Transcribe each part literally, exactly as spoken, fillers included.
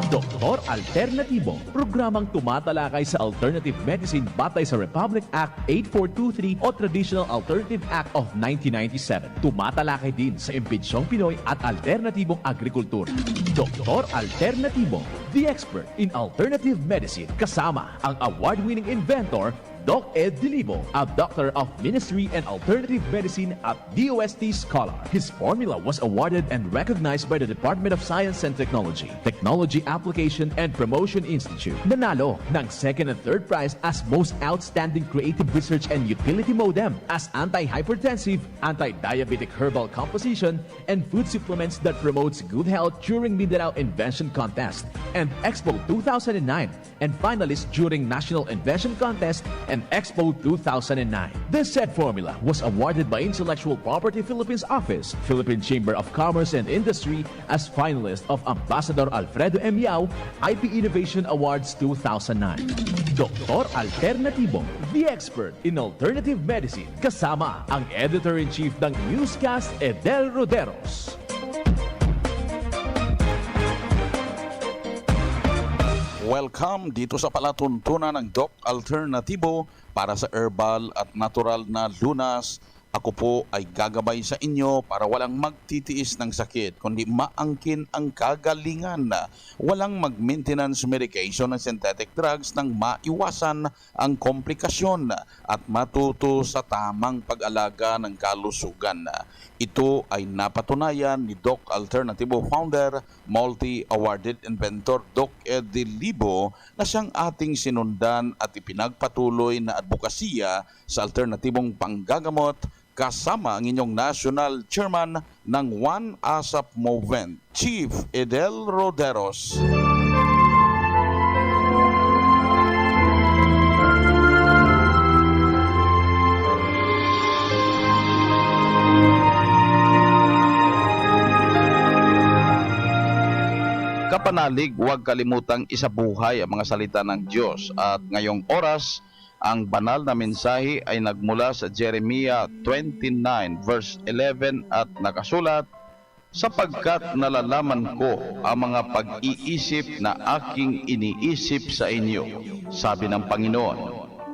Doktor Alternatibo, programang tumatalakay sa alternative medicine batay sa Republic Act eight four two three o Traditional Alternative Act of nineteen ninety-seven. Tumatalakay din sa imbensyong Pinoy at alternatibong agrikultura. Doktor Alternatibo, the expert in alternative medicine, kasama ang award-winning inventor Doc Ed Dilibo, a Doctor of Ministry and Alternative Medicine at D O S T scholar. His formula was awarded and recognized by the Department of Science and Technology, Technology Application and Promotion Institute. Nanalo ng second and third prize as Most Outstanding Creative Research and Utility Modem as Anti-Hypertensive, Anti-Diabetic Herbal Composition, and Food Supplements that Promotes Good Health during Mindanao Invention Contest and Expo two thousand nine, and finalist during National Invention Contest and Expo two thousand nine. This said formula was awarded by Intellectual Property Philippines Office, Philippine Chamber of Commerce and Industry as finalist of Ambassador Alfredo M. Yao I P Innovation Awards two thousand nine. Doktor Alternatibo, the expert in alternative medicine, kasama ang Editor-in-Chief ng Newscast, Edel Roderos. Welcome dito sa palatuntunan ng Doc Alternatibo para sa herbal at natural na lunas. Ako po ay gagabay sa inyo para walang magtitiis ng sakit, kundi maangkin ang kagalingan. Walang mag-maintenance medication ng synthetic drugs nang maiwasan ang komplikasyon at matuto sa tamang pag-alaga ng kalusugan. Ito ay napatunayan ni Doc Alternatibo founder, multi-awarded inventor Doc Eddie Libo, na siyang ating sinundan at ipinagpatuloy na adbokasiya sa alternatibong panggagamot, kasama ang inyong National Chairman ng One ASAP Movement, Chief Edel Roderos. Kapanalig, huwag kalimutang isabuhay ang mga salita ng Diyos. At ngayong oras, ang banal na mensahe ay nagmula sa Jeremiah twenty-nine verse eleven at nakasulat, "Sapagkat nalalaman ko ang mga pag-iisip na aking iniisip sa inyo," sabi ng Panginoon,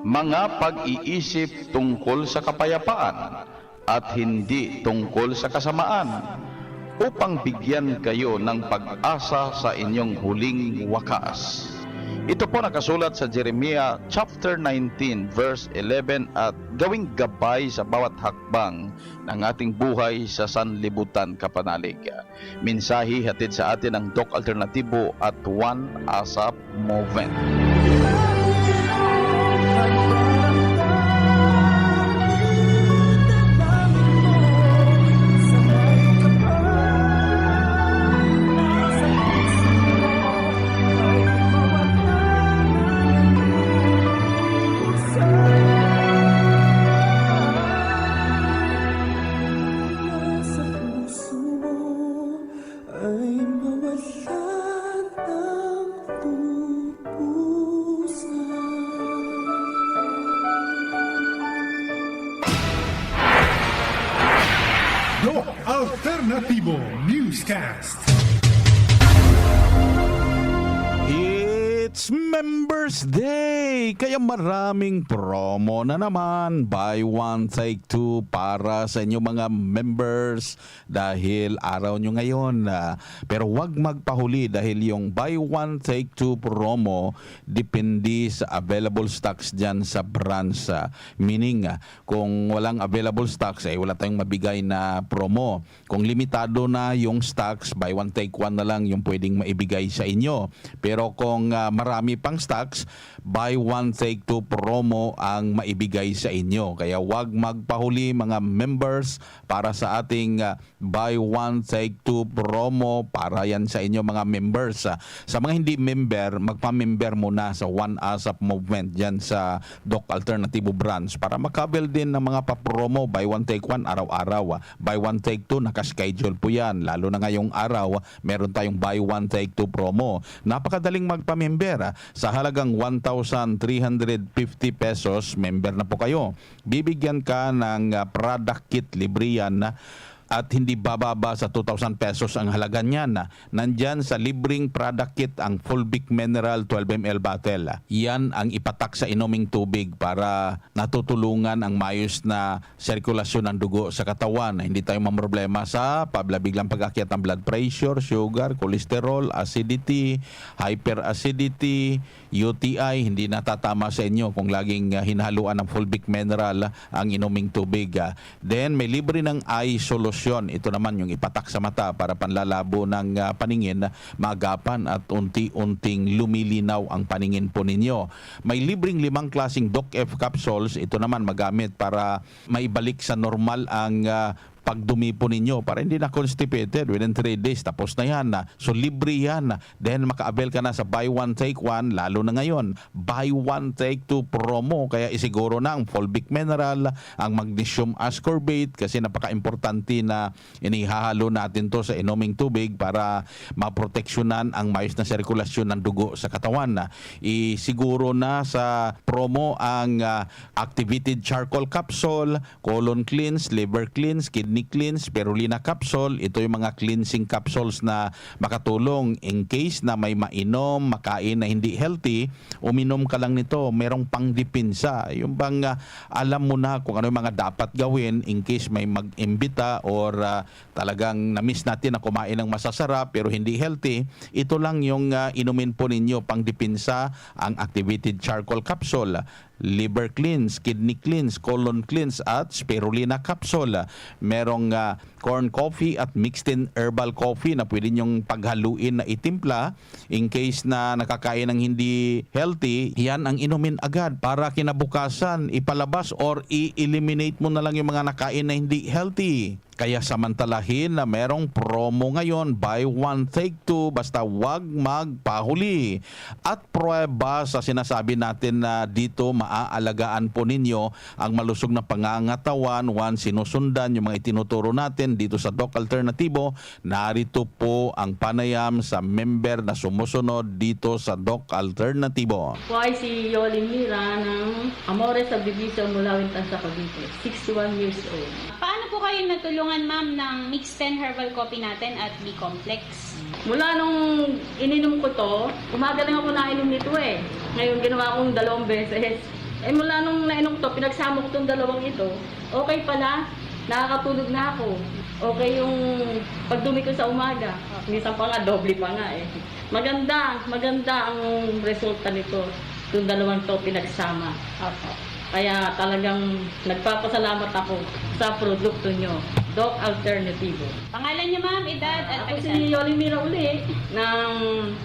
"mga pag-iisip tungkol sa kapayapaan at hindi tungkol sa kasamaan, upang bigyan kayo ng pag-asa sa inyong huling wakas." Ito po nakasulat sa Jeremiah chapter nineteen verse eleven at gawing gabay sa bawat hakbang ng ating buhay sa sanlibutan kapanalig. Mensahe hatid sa atin ng Doc Alternatibo at One ASAP Movement. Sa puso mo ay mawalan ng tubusan. Doc Alternatibo Newscast. It's Members Day! Kaya maraming promo na naman. Buy one, take two para sa inyo mga members dahil araw nyo ngayon. Ah, pero wag magpahuli dahil yung buy one, take two promo depende sa available stocks dyan sa branch. Ah, meaning, ah, kung walang available stocks, eh, wala tayong mabigay na promo. Kung limitado na yung stocks, buy one, take one na lang yung pwedeng maibigay sa inyo. Pero kung, ah, marami pang stocks, buy one, take two promo ang maibigay sa inyo. Kaya wag magpahuli, mga members, para sa ating, ah, buy one, take two promo para yan sa inyo, mga members. Ah, sa mga hindi member, magpa-member muna sa One ASAP Movement dyan sa Doc Alternatibo Branch para maka-avail din ng mga pa-promo, buy one, take one, araw-araw. Ah, buy one, take two, naka-schedule po yan. Lalo na ngayong araw, meron tayong buy one, take two promo. Napakadaling magpa-member. Ah, sa halagang one thousand three hundred fifty pesos, member na po kayo. Bibigyan ka ng, ah, product kit, libre yan, ah, at hindi bababa sa two thousand pesos ang halaga niyan. Nandyan sa libreng product kit ang Fulvic Mineral twelve M L bottle. Yan ang ipatak sa inuming tubig para natutulungan ang maayos na sirkulasyon ng dugo sa katawan. Hindi tayo mamroblema sa pabla-, biglang pag-akyat ng blood pressure, sugar, cholesterol, acidity, hyperacidity, U T I, hindi natatama sa inyo kung laging, ah, hinahaluan ng fulvic mineral ang inuming tubig, ah. Then, may libre ng eye solution. Ito naman yung ipatak sa mata para panlalabo ng, ah, paningin, maagapan at unti-unting lumilinaw ang paningin po ninyo. May libreng limang klaseng Doc F capsules. Ito naman magamit para maibalik sa normal ang, ah, pagdumi po ninyo para hindi na constipated within three days. Tapos na yan. So, libre yan. Then, maka-avail ka na sa buy one, take one, lalo na ngayon. Buy one, take two promo. Kaya isiguro na ang fulvic mineral, ang magnesium ascorbate, kasi napaka-importante na inihahalo natin to sa inuming tubig para maproteksyonan ang maayos na sirkulasyon ng dugo sa katawan. Isiguro na sa promo ang, ah, activated charcoal capsule, colon cleanse, liver cleanse, kidney cleanse, spirulina capsule. Ito yung mga cleansing capsules na makatulong in case na may mainom, makain na hindi healthy, uminom ka lang nito. Merong pangdepensa. Yung bang, ah, alam mo na kung ano yung mga dapat gawin in case may mag-imbita or, ah, talagang na-miss natin na kumain ng masasarap pero hindi healthy. Ito lang yung, ah, inumin po ninyo, pangdepensa, ang activated charcoal capsule, liver cleanse, kidney cleanse, colon cleanse, at spirulina capsule. Merong, ah, corn coffee at mixed in herbal coffee na pwede nyong paghaluin na itimpla. In case na nakakain ng hindi healthy, yan ang inumin agad para kinabukasan, ipalabas or i-eliminate mo na lang yung mga nakain na hindi healthy. Kaya samantalahin na merong promo ngayon, buy one, take two, basta wag magpahuli. At pruweba sa sinasabi natin na dito maaalagaan po ninyo ang malusog na pangangatawan once sinusundan yung mga itinuturo natin dito sa Doc Alternatibo. Narito po ang panayam sa member na sumusunod dito sa Doc Alternatibo. Ako ay si Yoli Mira ng Amores Subdivision, Mulawin, Tansa, Cavite, sixty-one years old. Paano po kayo natulungan, ma'am, ng Mix ten Herbal Coffee natin at B-Complex? Mula nung ininom ko to, umaga lang ako nainom nito eh. Ngayon, ginawa kong dalawang beses. Eh, mula nung nainom ko to, pinagsama ko tong dalawang ito, okay pala, nakakatulog na ako. Okay yung pagdumi ko sa umaga. Minsan pa nga, doble pa nga eh. Maganda, maganda ang resulta nito. Yung dalawang to pinagsama. Opo. Kaya talagang nagpapasalamat ako sa produkto nyo, Doc Alternativo. Pangalan niyo, ma'am, edad at Ako taga si saan? Yoli Mira uli ng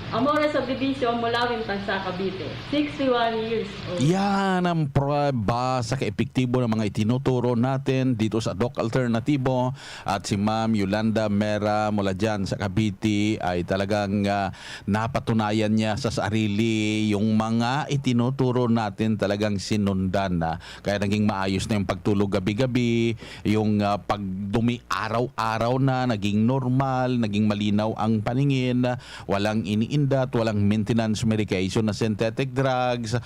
Amores Subdivision, Mulawin, Tansa, Cavite. Sixty-one years old. Yan ang pruweba sa kaepektibo ng mga itinuturo natin dito sa Doc Alternativo. At si Ma'am Yolanda Mera mula dyan sa Cavite ay talagang, ah, napatunayan niya sa sarili yung mga itinuturo natin talagang sinundan na. Kaya naging maayos na yung pagtulog gabi-gabi, yung, ah, pagdumi araw-araw na, naging normal, naging malinaw ang paningin, walang iniinda at walang maintenance medication na synthetic drugs,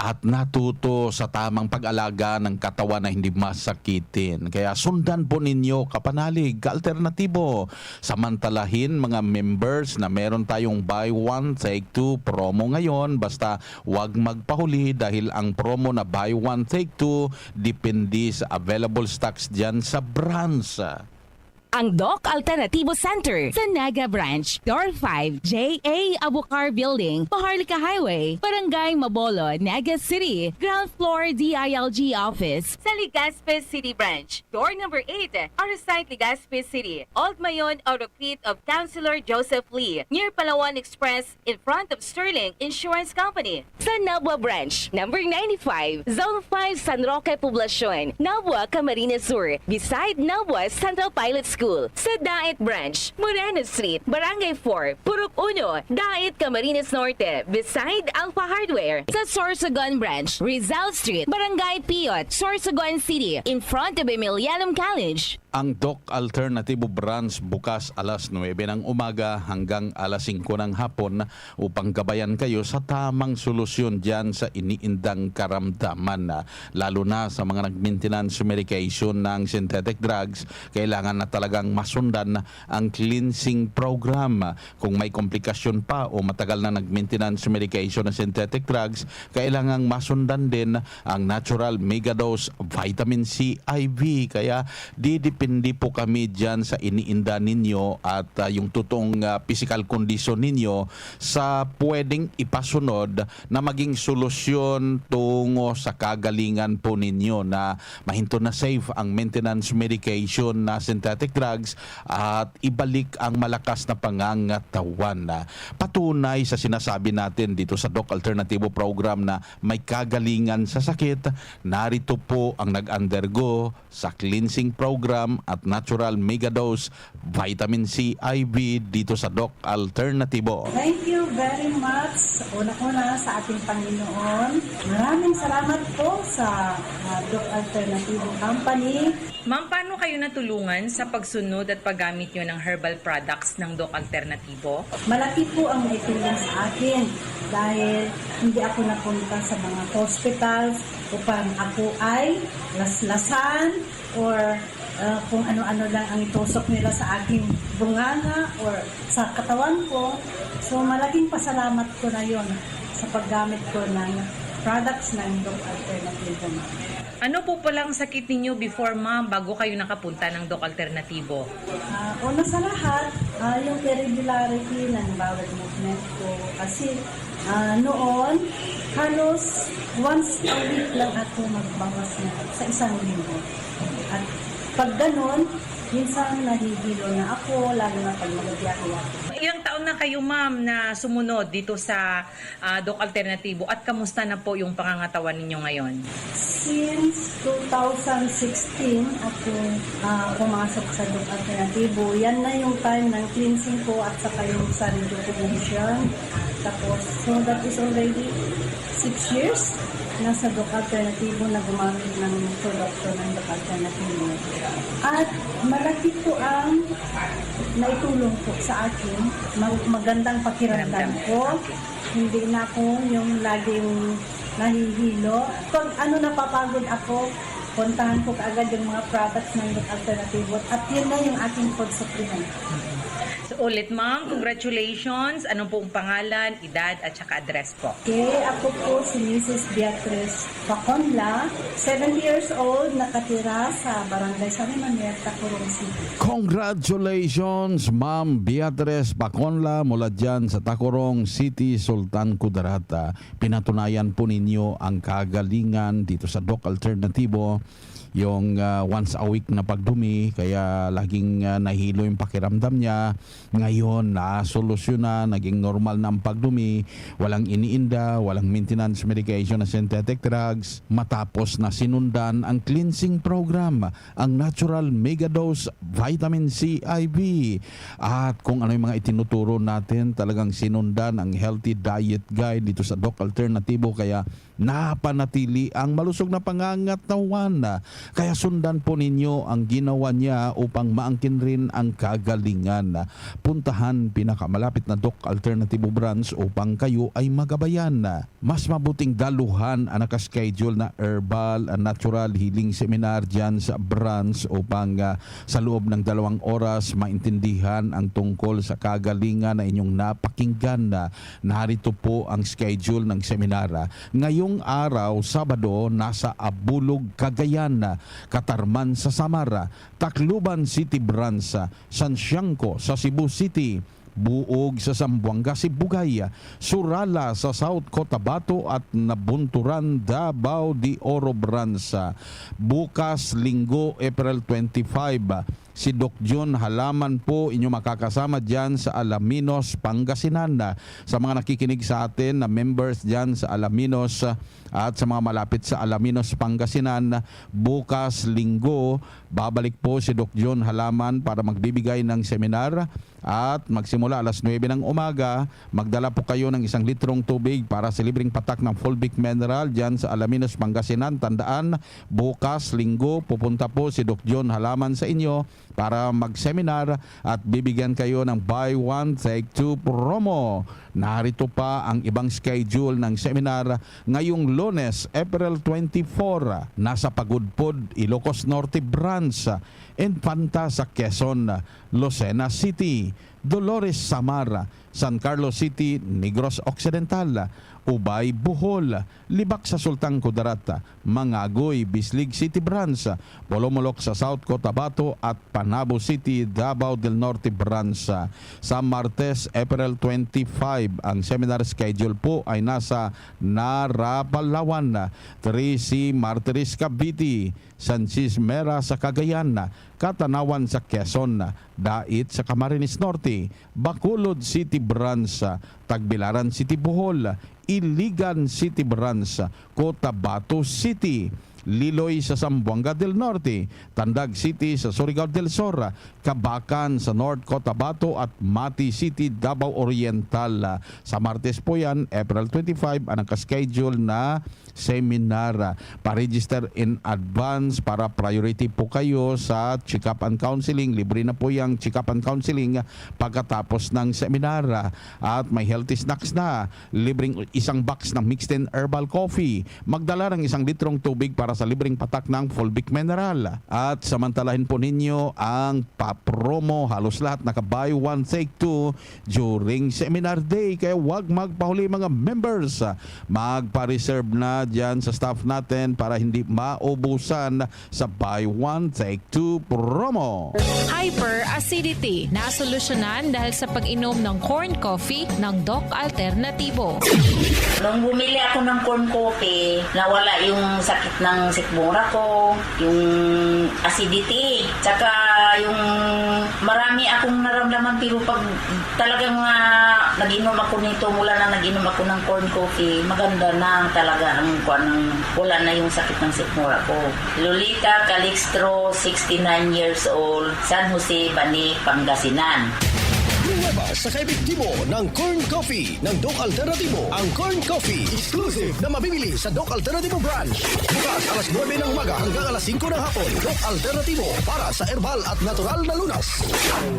at natuto sa tamang pag-alaga ng katawan na hindi masakitin. Kaya sundan po ninyo, kapanalig, ka-alternatibo. Samantalahin, mga members, na meron tayong buy one, take two promo ngayon. Basta wag magpahuli dahil ang promo na buy one, take two depende sa available stocks dyan sa branch. Ang Doc Alternativo Center sa Naga Branch, Door five, J A Abukar Building, Maharlika Highway, Barangay Mabolo, Naga City, ground floor D I L G office. Sa Legazpi City Branch, door number eight, Arasite, Legazpi City, Old Mayon, Orocrit of Councilor Joseph Lee, near Palawan Express, in front of Sterling Insurance Company. Sa Nabua Branch, number ninety-five, Zone five, San Roque Poblacion, Nabua, Camarines Sur, beside Nabua Central Pilot School. Sa Daet Branch, Moreno Street, Barangay four, Purok Uno, Daet, Camarines Norte, beside Alpha Hardware. Sa Sorsogon Branch, Rizal Street, Barangay Piot, Sorsogon City, in front of Emilianum College. Ang Doc Alternativo Branch bukas alas nuebe ng umaga hanggang alas singko ng hapon upang gabayan kayo sa tamang solusyon diyan sa iniindang karamdaman. Lalo na sa mga nag-maintenance medication ng synthetic drugs, kailangan na talagang masundan ang cleansing program. Kung may komplikasyon pa o matagal na nag-maintenance medication na synthetic drugs, kailangang masundan din ang natural megadose vitamin C I V. Kaya didepende po kami diyan sa iniinda ninyo at, ah, yung totoong, ah, pisikal kondisyon ninyo sa pwedeng ipasunod na maging solusyon tungo sa kagalingan po ninyo, na mahinto na safe ang maintenance medication na synthetic drugs at ibalik ang malakas na pangangatawan. Patunay sa sinasabi natin dito sa Doc Alternativo Program na may kagalingan sa sakit, narito po ang nag-undergo sa cleansing program at natural megadose vitamin C I V dito sa Doc Alternativo. Thank you very much. Una-una sa ating Panginoon. Maraming salamat po sa, ah, Doc Alternativo Company. Ma'am, paano kayo natulungan sa pagsunod at paggamit nyo ng herbal products ng Doc Alternativo? Malaki po ang naitulong sa akin dahil hindi ako napunta sa mga hospitals upang ako ay laslasan or, ah, kung ano-ano lang ang itusok nila sa aking bunganga or sa katawan ko. So, malaking pasalamat ko na yon sa paggamit ko ng products ng Doc Alternativo, ma'am. Ano po palang sakit ninyo before, ma'am, bago kayo nakapunta ng Doc Alternativo? Ah, una sa lahat, ah, yung irregularity ng bowel movement ko. Kasi, ah, noon, halos once a week lang ako magbawas na sa isang linggo. At pag ganun, minsan nahihilo na ako, lalo na pag magbiyahe ako. Ilang taon na kayo, ma'am, na sumunod dito sa, ah, Doc Alternativo, at kamusta na po yung pangangatawan ninyo ngayon? Since two thousand sixteen ako, ah, pumasok sa Doc Alternativo. Yan na yung time ng cleansing ko at saka yung sa rejuvenation. Tapos, so that is already six years na sa Doc Alternativo na gumamit ng produkto ng Doc Alternativo. At malaki po ang naitulong po sa akin. Ma-, magandang pakiramdam Pakiramdam. ko. Okay. Hindi na ako yung laging nahihilo. Pag ano, napapagod ako, puntahan ko kaagad yung mga products ng Doc Alternativo. At yun na yung aking food supplement. So, ulit, ma'am, congratulations. Ano pong pangalan, edad, at saka address po? Okay, ako po si Missus Beatriz Paconla, seventy years old, nakatira sa Barangay San Emanuel, Tacurong City. Congratulations, Ma'am Beatriz Paconla, mula dyan sa Tacurong City, Sultan Kudarat. Pinatunayan po ninyo ang kagalingan dito sa Doc Alternativo, yung, ah, once a week na pagdumi, kaya laging, ah, nahilo yung pakiramdam niya. Ngayon, nasolusyon na, naging normal na ang pagdumi, walang iniinda, walang maintenance medication na synthetic drugs, matapos na sinundan ang cleansing program, ang natural megadose vitamin C I V. At kung ano yung mga itinuturo natin, talagang sinundan ang healthy diet guide dito sa Doc Alternativo, kaya napanatili ang malusog na pangangatawan. Kaya sundan po ninyo ang ginawa niya upang maangkin rin ang kagalingan. Puntahan pinakamalapit na Doc Alternativo Branch upang kayo ay magabayan. Mas mabuting daluhan ang nakaschedule na herbal and natural healing seminar dyan sa branch upang, ah, sa loob ng dalawang oras maintindihan ang tungkol sa kagalingan na inyong napakinggan. Narito po ang schedule ng seminar. Ngayong araw, Sabado, nasa Abulog, Cagayan, Catarman sa Samar, Tacloban City Branch, San Siangco sa Cebu City, Buog sa Zamboanga, Sibugay, Surala sa South Cotabato at Nabunturan, Davao de Oro Branch. Bukas, Linggo, April twenty-five, si Doc John Halaman po inyo makakasama dyan sa Alaminos, Pangasinan. Sa mga nakikinig sa atin na members dyan sa Alaminos, ah, at sa mga malapit sa Alaminos, Pangasinan, bukas, Linggo, babalik po si Doc John Halaman para magbibigay ng seminar At magsimula alas nuebe ng umaga, magdala po kayo ng isang litrong tubig para sa libreng patak ng fulvic mineral dyan sa Alaminos, Pangasinan. Tandaan, bukas, Linggo, pupunta po si Doc John Halaman sa inyo para mag-seminar at bibigyan kayo ng buy one, take two promo. Narito pa ang ibang schedule ng seminar ngayong Lunes, April twenty-four. Nasa Pagudpod, Ilocos Norte Branch, Infanta sa Quezon, Lucena City, Dolores, Samar, San Carlos City, Negros Occidental, Ubay, Bohol, Libak sa Sultan Kudarat, Mangagoy, Bislig City Branch, Polomolok sa South Cotabato at Panabo City, Davao del Norte Branch. Sa Martes, April twenty-five, ang seminar schedule po ay nasa Nara, Palawan, Tracy Martires, Cavite, Sanchez Mera sa Cagayan, Catanawan sa Quezon, Dait sa Camarines Norte, Bacolod City Branch, Tagbilaran City, Bohol, Iligan City Branch, Cotabato City, Liloy sa Zamboanga del Norte, Tandag City sa Surigao del Sur, Kabacan sa North Cotabato at Mati City, Davao Oriental. Sa Martes po yan, April twenty-five, ang nakaschedule na seminar. Pa-register in advance para priority po kayo sa check-up and counseling. Libre na po yung check-up and counseling pagkatapos ng seminar. At may healthy snacks na. Libreng isang box ng mixed in herbal coffee. Magdala ng isang litrong tubig para sa libreng patak ng fulvic mineral. At samantalahin po ninyo ang pa-promo. Halos lahat naka-buy one, take two during seminar day. Kaya wag magpahuli, mga members. Magpa-reserve na dyan sa staff natin para hindi maubusan sa buy one, take two promo. Hyperacidity na solusyonan dahil sa pag-inom ng corn coffee ng Doc Alternatibo. Nung bumili ako ng corn coffee, nawala yung sakit ng sikmura ko, yung acidity, tsaka yung marami akong naramdaman, pero pag talagang uh, nag-inom ako nito, mula na nag-inom ako ng corn coffee, maganda na talaga ang kuan, wala na yung sakit ng sikmura ko. Lolita Calixtro, sixty-nine years old, San Jose, Bani, Pangasinan. Pruweba sa kaepektibo ng Corn Coffee ng Doc Alternatibo. Ang Corn Coffee, exclusive na mabibili sa Doc Alternatibo Branch. Bukas alas nuebe ng umaga hanggang alas singko ng hapon. Doc Alternatibo, para sa herbal at natural na lunas.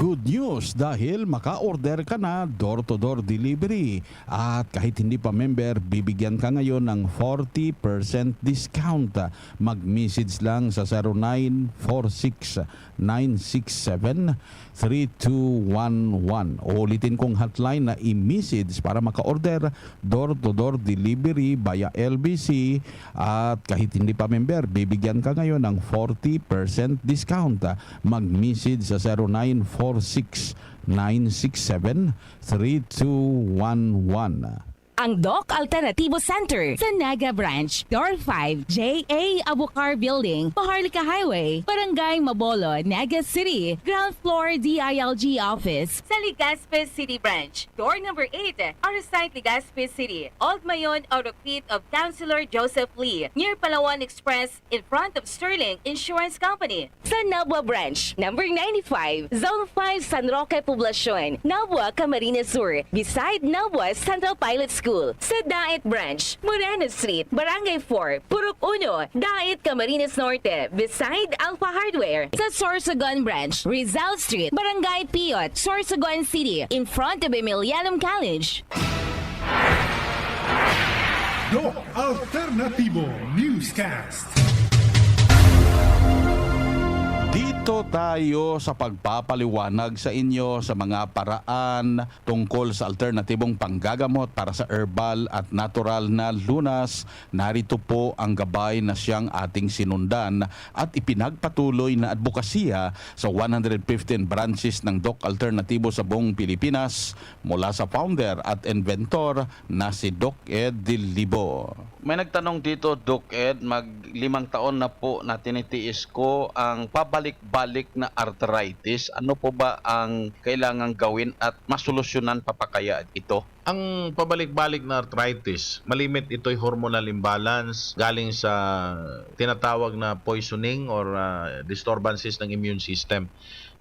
Good news, dahil maka-order ka na, door-to-door delivery. At kahit hindi pa member, bibigyan ka ngayon ng forty percent discount. Mag-message lang sa zero nine four six nine six seven three two one one. Ulitin kong hotline na i-message para maka-order, door-to-door delivery via L B C. At kahit hindi pa member, bibigyan ka ngayon ng forty percent discount. Mag-message sa zero nine four six nine six seven three two one one. Ang Doc Alternativo Center sa Naga Branch, Door five, J A Abukar Building, Maharlika Highway, Barangay Mabolo, Naga City. Ground floor D I L G office sa Legazpi City Branch. Door number eight, Arasite, Legazpi City, Old Mayon, Autocrete of Councilor Joseph Lee, near Palawan Express, in front of Sterling Insurance Company. Sa Nabua Branch, number ninety-five, Zone five, San Roque Poblacion, Nabua, Camarines Sur, beside Nabua Central Pilot School. Sa Dait Branch, Moreno Street, Barangay four, Purok Uno, Dait, Camarines Norte, beside Alpha Hardware. Sa Sorsogon Branch, Rizal Street, Barangay Piot, Sorsogon City, in front of Emilianum College. Doc Alternativo Newscast. Dito tayo sa pagpapaliwanag sa inyo sa mga paraan tungkol sa alternatibong panggagamot para sa herbal at natural na lunas. Narito po ang gabay na siyang ating sinundan at ipinagpatuloy na adbokasya sa one hundred fifteen branches ng Doc Alternativo sa buong Pilipinas, mula sa founder at inventor na si Doc Ed Dilibo. May nagtanong dito, Doc Ed, mag limang taon na po na tinitiis ko ang pabalik-balik na arthritis. Ano po ba ang kailangang gawin at masolusyonan pa pa kaya ito? Ang pabalik-balik na arthritis, malimit ito'y hormonal imbalance galing sa tinatawag na poisoning or ah, disturbances ng immune system.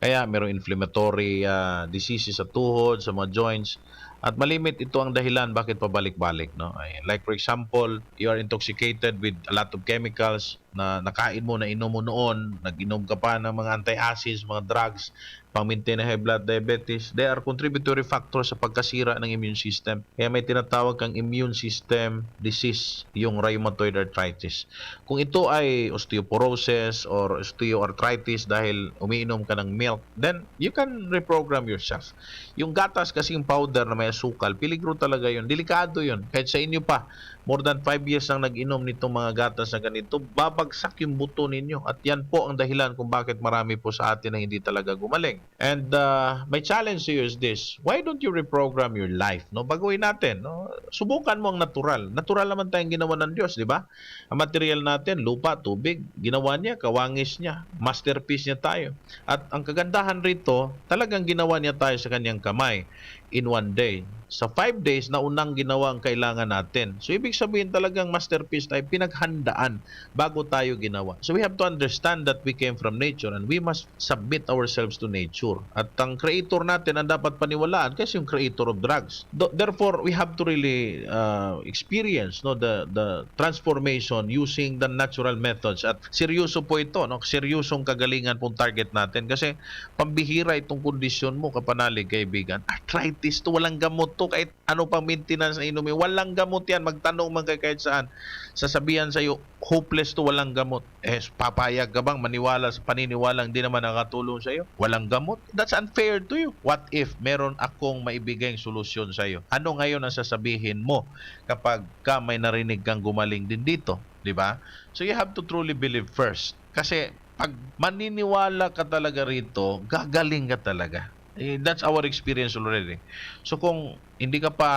Kaya merong inflammatory, ah, diseases sa tuhod, sa mga joints, at malimit ito ang dahilan bakit pabalik-balik, no? Ay, like for example, you are intoxicated with a lot of chemicals na nakain mo, nainom mo noon, nag-inom ka pa ng mga antacids, mga drugs, pang-maintain ng high blood, diabetes, they are contributory factors sa pagkasira ng immune system. Kaya may tinatawag kang immune system disease, yung rheumatoid arthritis. Kung ito ay osteoporosis or osteoarthritis dahil umiinom ka ng milk, then you can reprogram yourself. Yung gatas kasing powder na may asukal, peligro talaga yun. Delikado yun. Kahit sa inyo pa, more than five years nang nag-inom nitong mga gatas na ganito, babagsak yung buto ninyo. At yan po ang dahilan kung bakit marami po sa atin na hindi talaga gumaling. And, ah, my challenge to you is this, why don't you reprogram your life, no? Baguhin natin, no? Subukan mo ang natural. Natural naman tayong ginawa ng Diyos, di ba? Ang material natin, lupa, tubig, ginawa niya, kawangis niya, masterpiece niya tayo. At ang kagandahan rito, talagang ginawa niya tayo sa kanyang kamay in one day. Sa five days, naunang ginawa ang kailangan natin. So, ibig sabihin talagang masterpiece tayo, pinaghandaan bago tayo ginawa. So, we have to understand that we came from nature and we must submit ourselves to nature. At ang creator natin ang dapat paniwalaan kasi yung creator of drugs. Do- therefore, we have to really, uh, experience, no, the the transformation using the natural methods. At seryoso po ito, no? Seryosong kagalingan pong target natin kasi pambihira itong kondisyon mo, kapanalig, kaibigan. Arthritis to, walang gamot to, kahit ano pang maintenance na inumin, walang gamot yan. Magtanong man kayo kahit saan. Sasabihan sa'yo, "Hopeless to, walang gamot." Eh, papayag ka bang maniwala sa paniniwalang di naman nakatulong sa'yo? Walang gamot? That's unfair to you. What if meron akong maibigay solusyon sa'yo? Ano ngayon ang sasabihin mo kapag ka may narinig kang gumaling din dito? Di ba? So you have to truly believe first. Kasi pag maniniwala ka talaga rito, gagaling ka talaga. Eh, that's our experience already. So kung hindi ka pa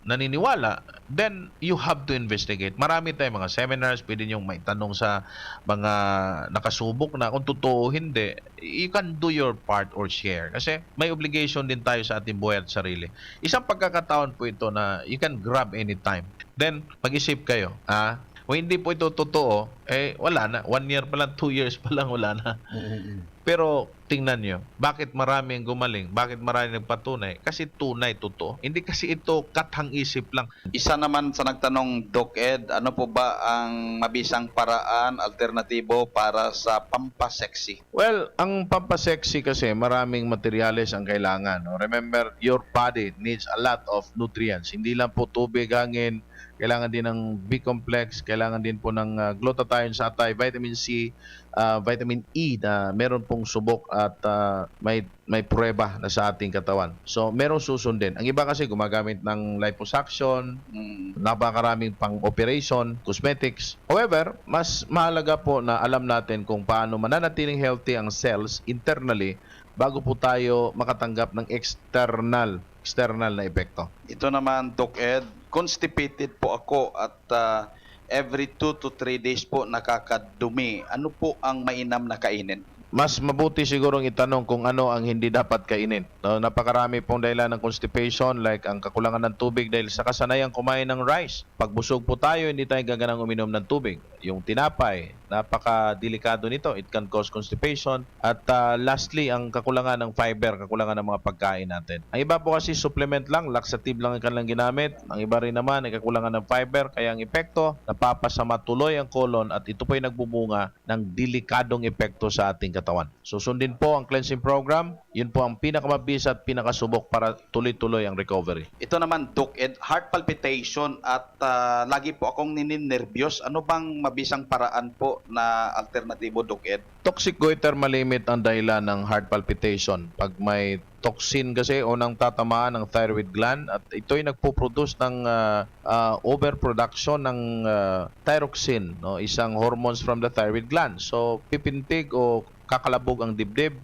naniniwala, then you have to investigate. Marami tayong mga seminars, pwede niyong maitanong sa mga nakasubok na kung totoo o hindi. You can do your part or share. Kasi may obligation din tayo sa ating buhay at sarili. Isang pagkakataon po ito na you can grab anytime. Then, mag-isip kayo, ah, kung hindi po ito totoo, eh, wala na. One year pa lang, two years pa lang, wala na. Mm, mm. Pero tingnan nyo, bakit marami ang gumaling? Bakit marami nagpatunay? Kasi tunay, totoo. Hindi kasi ito kathang isip lang. Isa naman sa nagtanong, Doc Ed, ano po ba ang mabisang paraan, alternatibo para sa pampasexy? Well, ang pampasexy kasi maraming materyales ang kailangan, no? Remember, your body needs a lot of nutrients. Hindi lang po tubig, hangin, kailangan din ng B complex, kailangan din po ng, ah, glutathione sa atay, vitamin C, ah, vitamin E na meron pong subok at, ah, may, may pruweba na sa ating katawan. So, merong susundin. Ang iba kasi gumagamit ng liposuction, Mm. napakaraming pang-operation, cosmetics. However, mas mahalaga po na alam natin kung paano mananatiling healthy ang cells internally bago po tayo makatanggap ng external, external na epekto. Ito naman, Doc Ed, constipated po ako at, ah, every two to three days po nakakadumi. Ano po ang mainam na kainin? Mas mabuti sigurong itanong kung ano ang hindi dapat kainin, no? Napakarami pong dahilan ng constipation, like ang kakulangan ng tubig dahil sa kasanayang kumain ng rice. Pag busog po tayo, hindi tayo gaganang uminom ng tubig. Yung tinapay, napakadelikado nito. It can cause constipation. At, ah, lastly, ang kakulangan ng fiber, kakulangan ng mga pagkain natin. Ang iba po kasi supplement lang, laxative lang ang kanilang ginamit. Ang iba rin naman ay kakulangan ng fiber, kaya ang epekto, napapasama tuloy ang colon at ito po'y nagbubunga ng delikadong epekto sa ating katawan. Susundin po ang cleansing program. Yun po ang pinakamabisa at pinakasubok para tuloy-tuloy ang recovery. Ito naman, Doc Ed, heart palpitation at, ah, lagi po akong nininerbyos. Ano bang mabisang paraan po na alternatibo, Doc Ed? Toxic goiter malimit ang dahilan ng heart palpitation. Pag may toxin kasi o nang tatamaan ng thyroid gland at ito'y nagpo-produce ng, ah, ah, overproduction ng, ah, thyroxine, no? Isang hormones from the thyroid gland. So, pipintig o kakalabog ang dibdib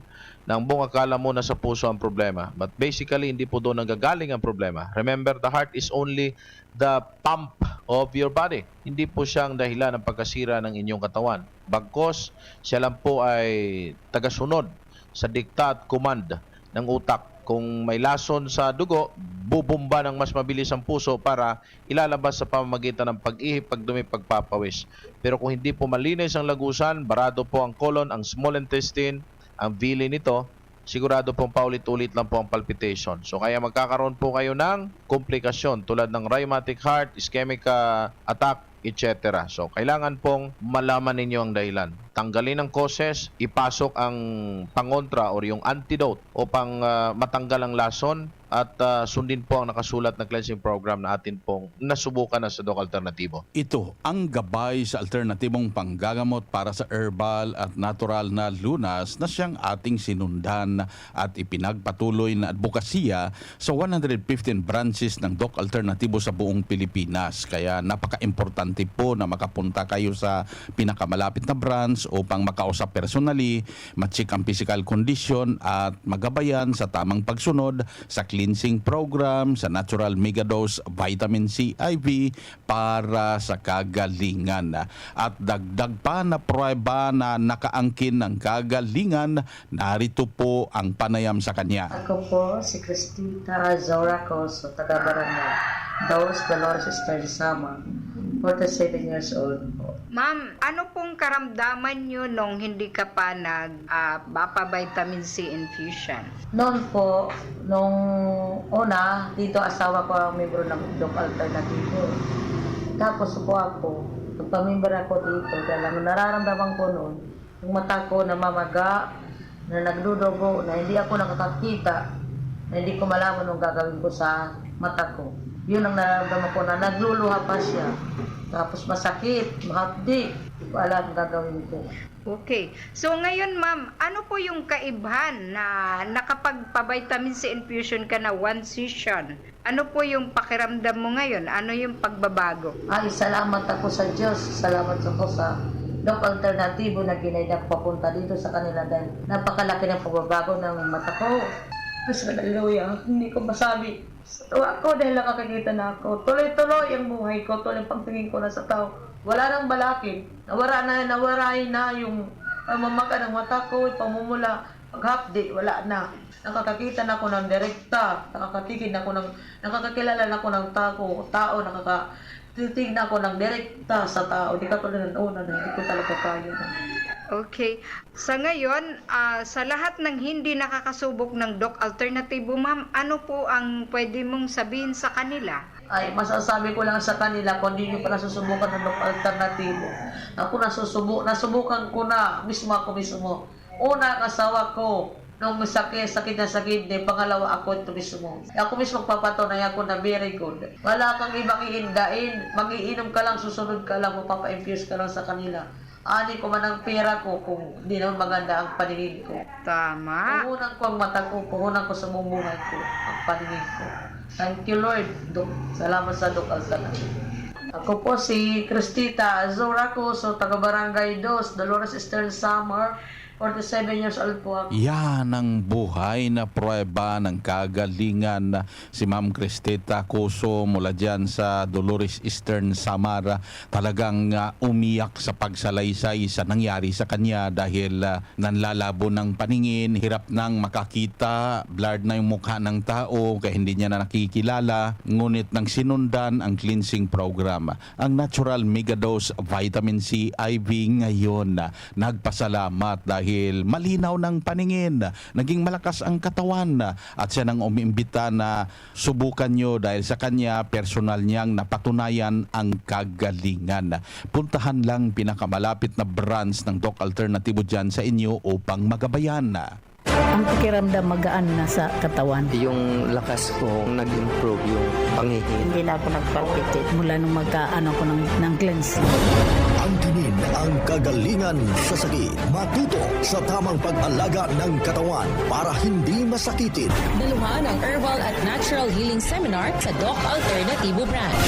nang buong akala mo na sa puso ang problema. But basically, hindi po doon nanggagaling ang problema. Remember, the heart is only the pump of your body. Hindi po siya ang dahilan ng pagkasira ng inyong katawan. Bagkos, siya lang po ay tagasunod sa dikta at command ng utak. Kung may lason sa dugo, bubomba ng mas mabilis ang puso para ilalabas sa pamamagitan ng pag-ihip, pagdumi, pagpapawis. Pero kung hindi po malinis ang lagusan, barado po ang colon, ang small intestine, ang villi nito, sigurado pong paulit-ulit lang po ang palpitation. So, kaya magkakaroon po kayo ng komplikasyon tulad ng rheumatic heart, ischemic, ah, attack, et cetera. So, kailangan pong malaman ninyo ang dahilan. Tanggalin ang causes, ipasok ang pangontra or yung antidote upang, ah, matanggal ang lason at, ah, sundin po ang nakasulat na cleansing program na atin pong nasubukan na sa Doc Alternatibo. Ito ang gabay sa alternatibong panggagamot para sa herbal at natural na lunas na siyang ating sinundan at ipinagpatuloy na adbokasya sa one hundred fifteen branches ng Doc Alternatibo sa buong Pilipinas. Kaya napaka-importante po na makapunta kayo sa pinakamalapit na branch upang makausap personally, ma-check ang physical condition at magabayan sa tamang pagsunod sa cleansing program, sa natural megadose vitamin C I V para sa kagalingan. At dagdag pa na pruweba na nakaangkin ng kagalingan, narito po ang panayam sa kanya. Ako po si Cristita Zora Coso, taga Barangay Dos, Dolores Eastern Samar, forty-seven years old po. Ma'am, ano pong karamdaman nyo nung hindi ka pa nag, ah, vitamin C infusion? Noon po, nung una, dito asawa ko ang miyembro ng Doc Alternativo. Tapos ako, ako, nagpamember ako dito. Kaya lang, nararamdaman ko noon, yung mata ko namamaga, na nagdudugo, na hindi ako nakakakita, na hindi ko malaman anong gagawin ko sa mata ko. Yun ang nararamdaman ko, na nagluluha pa siya. Tapos masakit, mahapdi. Hindi ko alam ang gagawin ko. Okay. So ngayon, ma'am, ano po yung kaibhan na nakapagpa-vitamin C infusion ka na one session? Ano po yung pakiramdam mo ngayon? Ano yung pagbabago? Ay, salamat ako sa Diyos. Salamat ako sa Doc Alternatibo na ginaid ako papunta dito sa kanila dahil napakalaki ng pagbabago ng mata ko. Mas hallelujah. Hindi ko masabi. Sa tuwa ko dahil nakakakita na ako. Tuloy-tuloy ang buhay ko. Tuloy ang pagtingin ko na sa tao. Wala nang balakid. Nawara na, nawara na yung pamamaga ng mata ko, pamumula. Paghapdi, wala na. Nakakakita na ako ng direkta. Nakakatikid na ako ng, nakakakilala na ako ng tao, tao, nakakatitig na ako ng direkta sa tao. Di katulad ng una na hindi ko talaga kaya. Okay. Sa ngayon, ah, sa lahat ng hindi nakakasubok ng Doc Alternatibo, ma'am, ano po ang pwede mong sabihin sa kanila? Ay, masasabi ko lang sa kanila, kung di nyo pa nasusubukan ng Doc Alternatibo, ako nasusubu-, nasubukan ko na, mismo ako mismo. Una, ang asawa ko, nung sakit, sakit na sakit, di, pangalawa, ako ito mismo. Ako mismo, papatunay ako na very good. Wala kang ibang iindain, mag-iinom ka lang, susunod ka lang, mapapa-infuse ka lang sa kanila. Ani ko man ang pera ko kung di naman maganda ang paningin ko. Tama. Puhunan ko ang mata ko, puhunan ko sa buong buhay ko ang paningin ko. Thank you, Lord. Doc, salamat sa Doc Altanan. Ako po si Cristita Azora Coso, taga Barangay Dos, Dolores Eastern Samar. Forty-seven years old po ako. Yan ang buhay na pruweba ng kagalingan. Si Ma'am Cristita Coso mula dyan sa Dolores Eastern Samar. Talagang, ah, umiyak sa pagsalaysay sa nangyari sa kanya dahil, ah, nanlalabo ng paningin, hirap nang makakita, blurred na yung mukha ng tao, kaya hindi niya na nakikilala. Ngunit nang sinundan ang cleansing program, ang Natural Megadose Vitamin C I V ngayon, ah, nagpasalamat dahil malinaw ng paningin, naging malakas ang katawan, at siya nang umiimbita na subukan nyo dahil sa kanya, personal niyang napatunayan ang kagalingan. Puntahan lang pinakamalapit na branch ng Doc Alternatibo dyan sa inyo upang magabayan. Ang pakiramdam, magaan na sa katawan. Yung lakas ko, nag-improve yung pangihil. Hindi na ako nagpalpitate mula nung magkaano ko ng, ng cleanse. Angkinin ang kagalingan sa sakit. Matuto sa tamang pag-alaga ng katawan para hindi masakitin. Daluhan ang Herbal at Natural Healing Seminar sa Doc Alternativo Branch.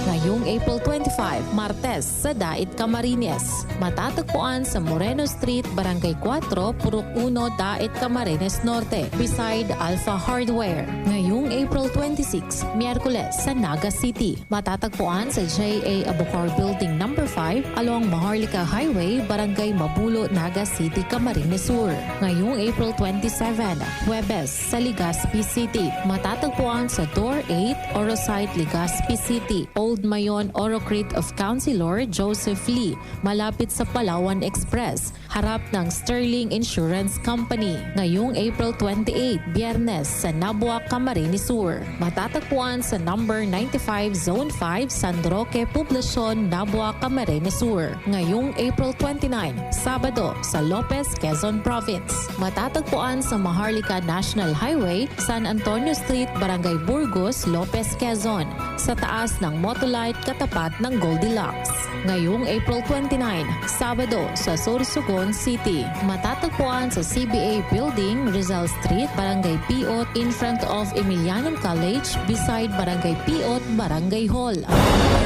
Ngayong April twenty-five, Martes, sa Dait Camarines. Matatagpuan sa Moreno Street, Barangay Cuatro, Purok Uno, Dait Camarines Norte, beside Alpha Hardware. Ngayong April twenty-six, Miyerkules, sa Naga City. Matatagpuan sa J A Abukar Building Number Five, along Maharlika Highway, Barangay Mabulo, Naga City, Camarines Sur. Ngayong April twenty-seven, Huwebes, sa Legazpi City, matatagpuan sa Door eight, Orosite, Legazpi City, Old Mayon, Orocrit of Councilor Joseph Lee, malapit sa Palawan Express, harap ng Sterling Insurance Company. Ngayong April twenty-eight, Biyernes, sa Nabua, Camarines Sur. Matatagpuan sa number ninety-five, Zone five, San Roque, Poblacion, Nabua, Camarines Sur. Ngayong April twenty-nine, Sabado, sa Lopez, Quezon Province. Matatagpuan sa Maharlika National Highway, San Antonio Street, Barangay Burgos, Lopez, Quezon, sa taas ng Motolite, katapat ng Goldilocks. Ngayong April twenty-nine, Sabado, sa Sorsogon City. Matatagpuan sa C B A Building, Rizal Street, Barangay Piot, in front of Emilianon College, beside Barangay Piot, Barangay Hall.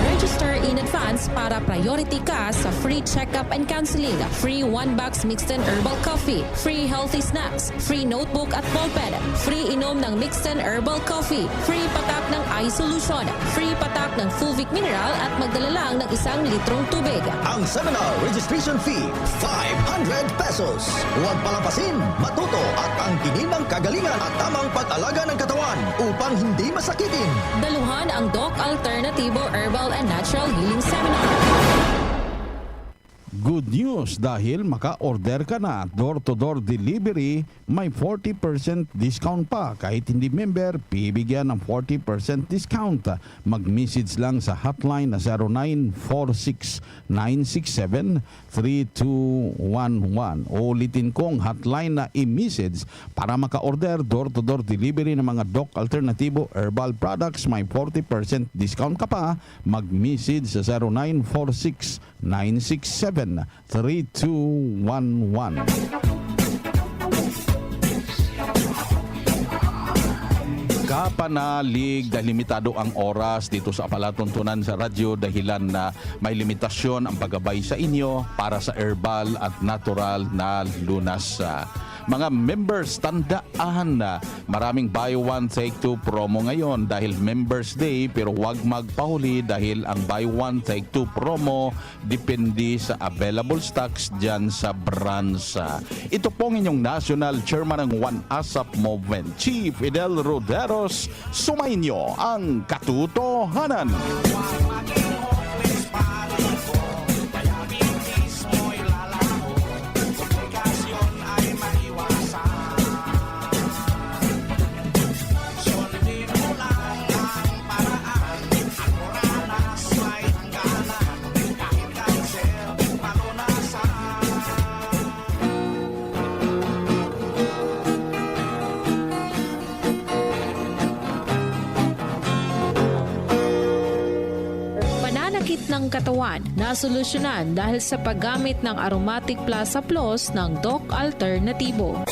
Register in advance para priority ka sa free checkup and counseling, free one box Mixten Herbal Coffee, free healthy snacks, free notebook at ballpen, free inom ng Mixten Herbal Coffee, free patak ng eye solution, free patak ng Fulvic Mineral at magdala lang ng isang litrong tubig. Ang seminar registration fee, five hundred pesos. Huwag palampasin, matuto at angkinin ang kagalingan at tamang pag-alaga ng katawan upang hindi masakitin. Daluhan ang Doc Alternativo Herbal and Natural Healing Seminar. Good news, dahil maka-order ka na, door-to-door delivery, may forty percent discount pa. Kahit hindi member, bibigyan ng forty percent discount. Mag-message lang sa hotline na zero nine four six nine six seven three two one one. Ulitin kong hotline na i-message para maka-order, door-to-door delivery ng mga Doc Alternativo Herbal Products. May forty percent discount ka pa. Mag-message sa zero nine four six nine six seven three two one one. Kapanalig, dahil limitado ang oras dito sa palatuntunan sa radyo, dahilan na may limitasyon ang paggabay sa inyo para sa herbal at natural na lunas. Ah, mga members, tandaan na maraming buy one, take two promo ngayon dahil Members Day, pero huwag magpahuli dahil ang buy one, take two promo depende sa available stocks dyan sa branch. Ito pong inyong National Chairman ng One ASAP Movement, Chief Fidel Roderos. Sumainyo ang katotohanan. Pananakit ng katawan, nasolusyonan dahil sa paggamit ng Aromatic Plus Haplos ng Doc Alternativo.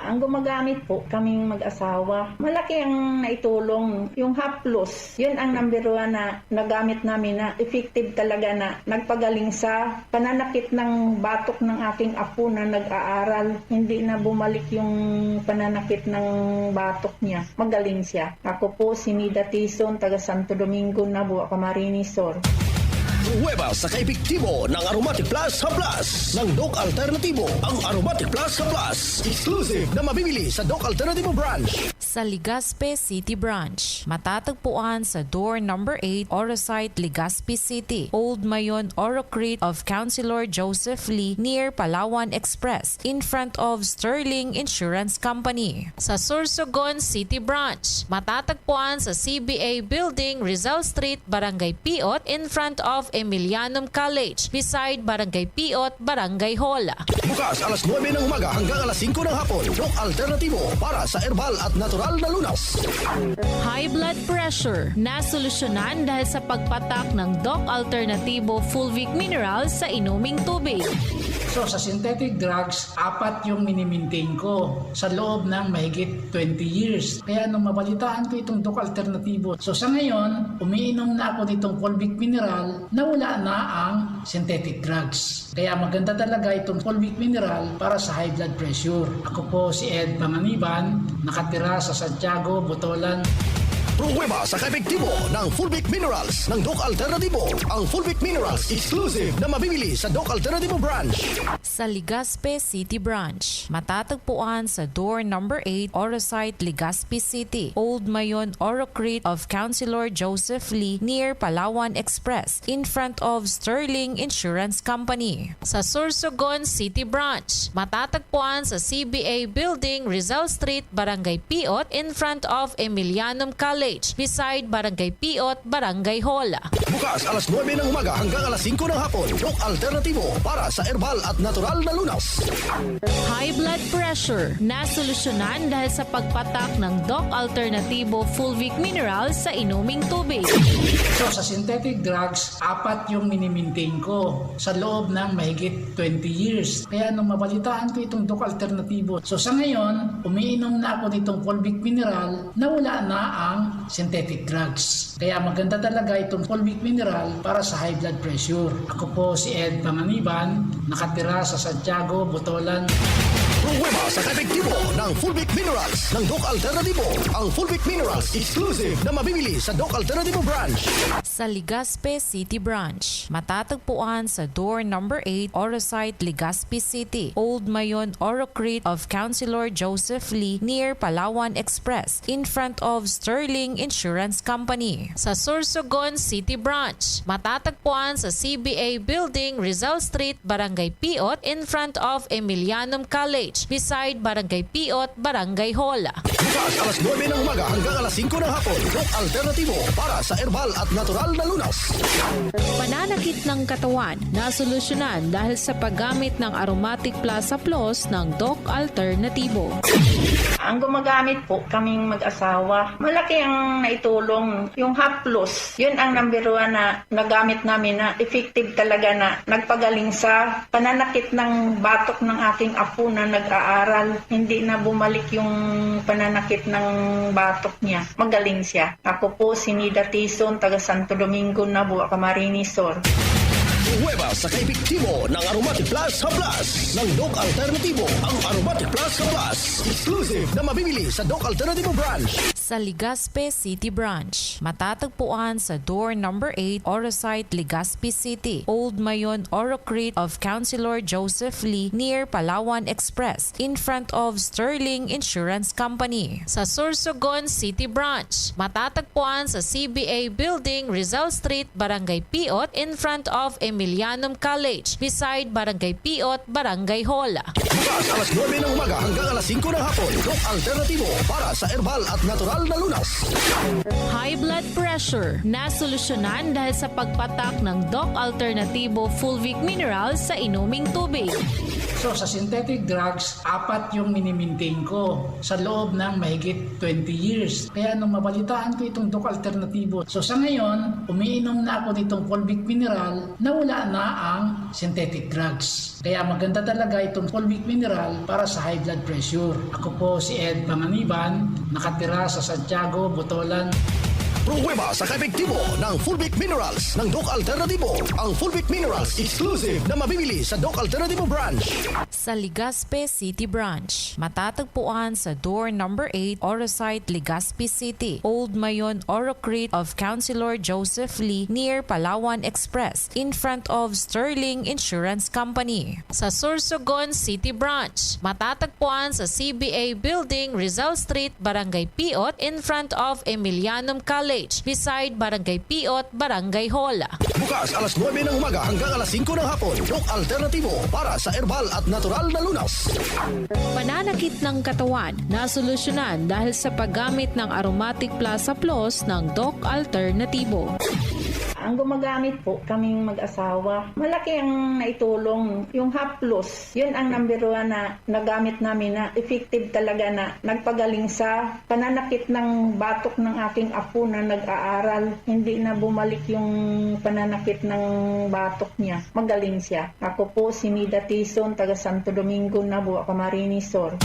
Ang gumagamit po, kaming mag-asawa. Malaki ang naitulong. Yung haplos, yun ang number one na nagamit namin na effective talaga na nagpagaling sa pananakit ng batok ng aking apo na nag-aaral. Hindi na bumalik yung pananakit ng batok niya. Magaling siya. Ako po si Nida Tison, taga Santo Domingo, Nabua, Camarines Sur. Pruweba sa kaepektibo ng Aromatic Plus Haplas ng Doc Alternativo, ang Aromatic Plus Haplas. Exclusive na mabibili sa Doc Alternativo Branch. Sa Legazpi City Branch, matatagpuan sa door number eight, Orosite, Legazpi City, Old Mayon, Orocrit of Councilor Joseph Lee, near Palawan Express, in front of Sterling Insurance Company. Sa Sorsogon City Branch, matatagpuan sa C B A Building, Rizal Street, Barangay Piot, in front of Emilianum College, beside Barangay Piot, Barangay Hall. Bukas alas nuebe ng umaga hanggang alas singko ng hapon. Doc Alternativo para sa herbal at natural na lunas. High blood pressure, nasolusyonan dahil sa pagpatak ng Doc Alternativo Fulvic Mineral sa inuming tubig. So, sa synthetic drugs, apat yung minimintain ko sa loob ng mahigit twenty years. Kaya nung mabalitaan ko itong Doc Alternativo, so sa ngayon, umiinom na ako nitong Fulvic Mineral na wala na ang synthetic drugs. Kaya maganda talaga itong Fulvic Mineral para sa high blood pressure. Ako po si Ed Panganiban, nakatira sa Santiago, Botolan. Pruweba sa kaepektibo ng Fulvic Minerals ng Doc Alternativo. Ang Fulvic Minerals exclusive na mabibili sa Doc Alternativo Branch. Sa Legazpi City Branch. Matatagpuan sa door number eight, Orosite, Legazpi City, Old Mayon, Orocrit of Councilor Joseph Lee, near Palawan Express, in front of Sterling Insurance Company. Sa Sorsogon City Branch. Matatagpuan sa C B A Building, Rizal Street, Barangay Piot, in front of Emilianum College, beside Barangay Piot, Barangay Hall. Bukas alas nuebe ng umaga hanggang alas singko ng hapon. Doc Alternativo para sa herbal at natural na lunas. High blood pressure, nasolusyonan dahil sa pagpatak ng Doc Alternativo Fulvic Mineral sa inuming tubig. So sa synthetic drugs, apat yung minimintain ko sa loob ng mahigit twenty years. Kaya nung mabalitaan ko itong Doc Alternativo, so sa ngayon, umiinom na ako nitong Fulvic Mineral na wala na ang synthetic drugs. Kaya maganda talaga itong Fulvic Mineral para sa high blood pressure. Ako po si Ed Panganiban, nakatira sa Santiago, Botolan. Pruweba sa kaepektibo ng Fulvic Minerals ng Doc Alternativo. Ang Fulvic Minerals exclusive na mabibili sa Doc Alternativo Branch. Sa Legazpi City Branch. Matatagpuan sa door number eight, Orosite, Legazpi City, Old Mayon, Orocrit of Councilor Joseph Lee, near Palawan Express, in front of Sterling Insurance Company. Sa Sorsogon City Branch. Matatagpuan sa C B A Building, Rizal Street, Barangay Piot, in front of Emilianum College, beside Barangay Piot, Barangay Hall. Bukas alas nuebe ng umaga hanggang alas singko ng hapon. Doc Alternativo para sa herbal at natural na lunas. Pananakit ng katawan, nasolusyonan dahil sa paggamit ng Aromatic Plus Haplos ng Doc Alternativo. Ang gumagamit po kaming mag-asawa, malaki ang naitulong. Yung haplos, yun ang number one na nagamit namin na effective talaga na nagpagaling sa pananakit ng batok ng aking apo na nag-aaral. Hindi na bumalik yung pananakit ng batok niya. Magaling siya. Ako po si Nida Tison, taga Santo Domingo, Nabua, Camarines Sur. Pruweba sa kaepektibo ng Aromatic Plus Haplas ng Doc Alternativo. Ang Aromatic Plus Haplas, exclusive na mabibili sa Doc Alternativo Branch. Sa Legazpi City Branch. Matatagpuan sa door number eight, Orosite, Legazpi City, Old Mayon, Orocrit of Councilor Joseph Lee, near Palawan Express, in front of Sterling Insurance Company. Sa Sorsogon City Branch. Matatagpuan sa C B A Building, Rizal Street, Barangay Piot, in front of Emilianum College, beside Barangay Piot, Barangay Hall. Bukas alas nuebe ng umaga hanggang alas singko ng hapon. Doc Alternativo para sa herbal at natural na lunas. High blood pressure, nasolusyonan dahil sa pagpatak ng Doc Alternativo Fulvic Mineral sa inuming tubig. So sa synthetic drugs, apat yung minimintain ko sa loob ng mahigit twenty years. Kaya nung mabalitaan ko itong Doc Alternativo, so sa ngayon, umiinom na ako nitong Fulvic Mineral na wala na ang synthetic drugs. Kaya maganda talaga itong Fulvic Mineral para sa high blood pressure. Ako po si Ed Panganiban, nakatira sa Santiago, Botolan. Pruweba sa kaepektibo ng Fulvic Minerals ng Doc Alternativo. Ang Fulvic Minerals exclusive na mabibili sa Doc Alternativo Branch. Sa Legazpi City Branch. Matatagpuan sa door number eight, Orosite, Legazpi City, Old Mayon, Orocrit of Councilor Joseph Lee, near Palawan Express, in front of Sterling Insurance Company. Sa Sorsogon City Branch. Matatagpuan sa C B A Building, Rizal Street, Barangay Piot, in front of Emilianum College, beside Barangay Piot, Barangay Hall. Bukas alas nuebe ng umaga hanggang alas singko ng hapon. Doc Alternativo para sa herbal at natural na lunas. Pananakit ng katawan, nasolusyonan dahil sa paggamit ng Aromatic Plus Haplos ng Doc Alternativo. Ang gumagamit po kaming mag-asawa, malaki ang naitulong. Yung haplos, yun ang number one na nagamit namin na effective talaga na nagpagaling sa pananakit ng batok ng aking apo na nag-aaral. Hindi na bumalik yung pananakit ng batok niya. Magaling siya. Ako po si Nida Tison, taga Santo Domingo, Nabua, Camarines Sur.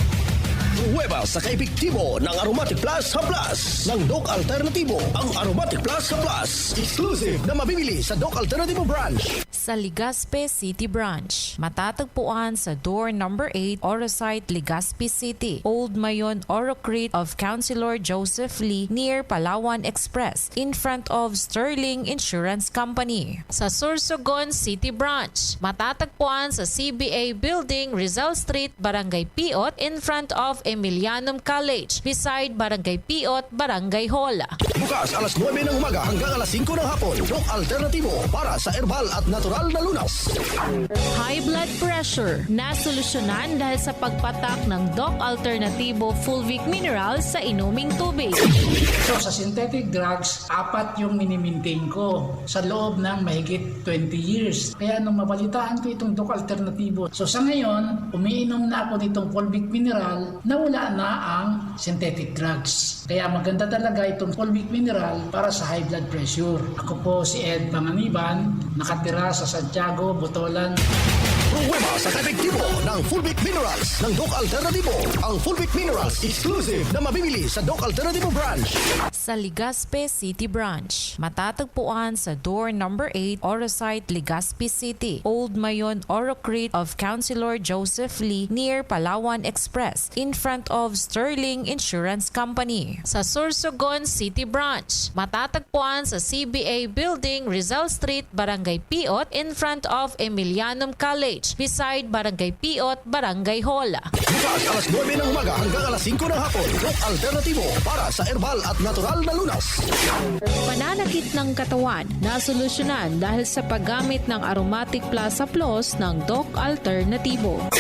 Pruweba sa kaepektibo ng Aromatic Plus Haplas ng Doc Alternativo. Ang Aromatic Plus Haplas, exclusive na mabibili sa Doc Alternativo Branch. Sa Legazpi City Branch, matatagpuan sa door number eight, Orosite, Legazpi City, Old Mayon, Orocrit of Councilor Joseph Lee, near Palawan Express, in front of Sterling Insurance Company. Sa Sorsogon City Branch, matatagpuan sa C B A Building, Rizal Street, Barangay Piot, in front of Emilianum College, beside Barangay Piot, Barangay Hall. Bukas alas nuebe ng umaga hanggang alas singko ng hapon. Doc Alternatibo para sa herbal at natural na lunas. High blood pressure, nasolusyonan dahil sa pagpatak ng Doc Alternatibo Fulvic Mineral sa inuming tubig. So sa synthetic drugs, apat yung minimintain ko sa loob ng mahigit twenty years. Kaya nung mabalitaan ko itong Doc Alternatibo, so sa ngayon, umiinom na ako nitong Fulvic Mineral na wala na ang synthetic drugs. Kaya maganda talaga itong Fulvic Mineral para sa high blood pressure. Ako po si Ed Panganiban, nakatira sa Santiago, Botolan. Pruweba sa kaepektibo ng Fulvic Minerals ng Doc Alternatibo. Ang Fulvic Minerals exclusive na mabibili sa Doc Alternatibo Branch. Sa Legazpi City Branch, matatagpuan sa door number eight, Orosite, Legazpi City, Old Mayon, Orocrit of Councilor Joseph Lee, near Palawan Express, in front of Sterling Insurance Company. Sa Sorsogon City Branch, matatagpuan sa C B A Building, Rizal Street, Barangay Piot, in front of Emilianum College, beside Barangay Piot, Barangay Hall. Bukas alas nuebe ng umaga hanggang alas singko ng hapon. Doc Alternatibo para sa herbal at natural na lunas. Pananakit ng katawan, nasolusyonan dahil sa paggamit ng Aromatic Plus Plus ng Doc Alternatibo.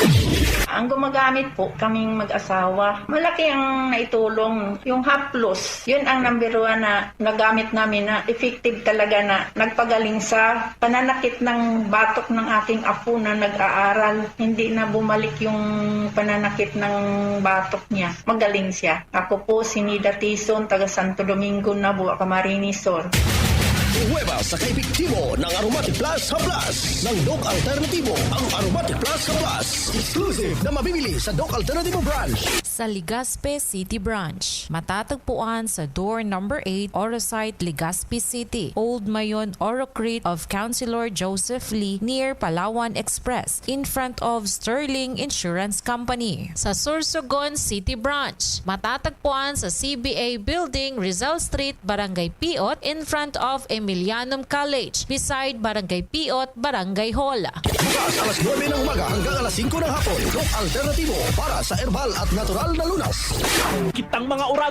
Ang gumagamit po kaming mag-asawa, malaki ang naitulong. Yung Haplos, yun ang number one na nagamit namin na effective talaga na nagpagaling sa pananakit ng batok ng aking apo na nag-aaral. Hindi na bumalik yung pananakit ng batok niya. Magaling siya. Ako po si Nida Tison, taga Santo Domingo, Nabua, Camarines Sur. Pruweba sa kaepektibo ng Aromatic Plus Haplas ng Doc Alternatibo. Ang Aromatic Plus Haplas, exclusive na mabibili sa Doc Alternatibo Branch. Sa Legazpi City Branch, matatagpuan sa door number eight, Orosite, Legazpi City, Old Mayon, Orocrit of Councilor Joseph Lee, near Palawan Express, in front of Sterling Insurance Company. Sa Sorsogon City Branch, matatagpuan sa C B A Building, Rizal Street, Barangay Piot, in front of Emilianum College, beside Barangay Piot, Barangay Hall. Bukas alas nuebe ng umaga hanggang alas singko ng hapon. Doc Alternatibo para sa herbal at natural na lunas. Kitang mga oragon.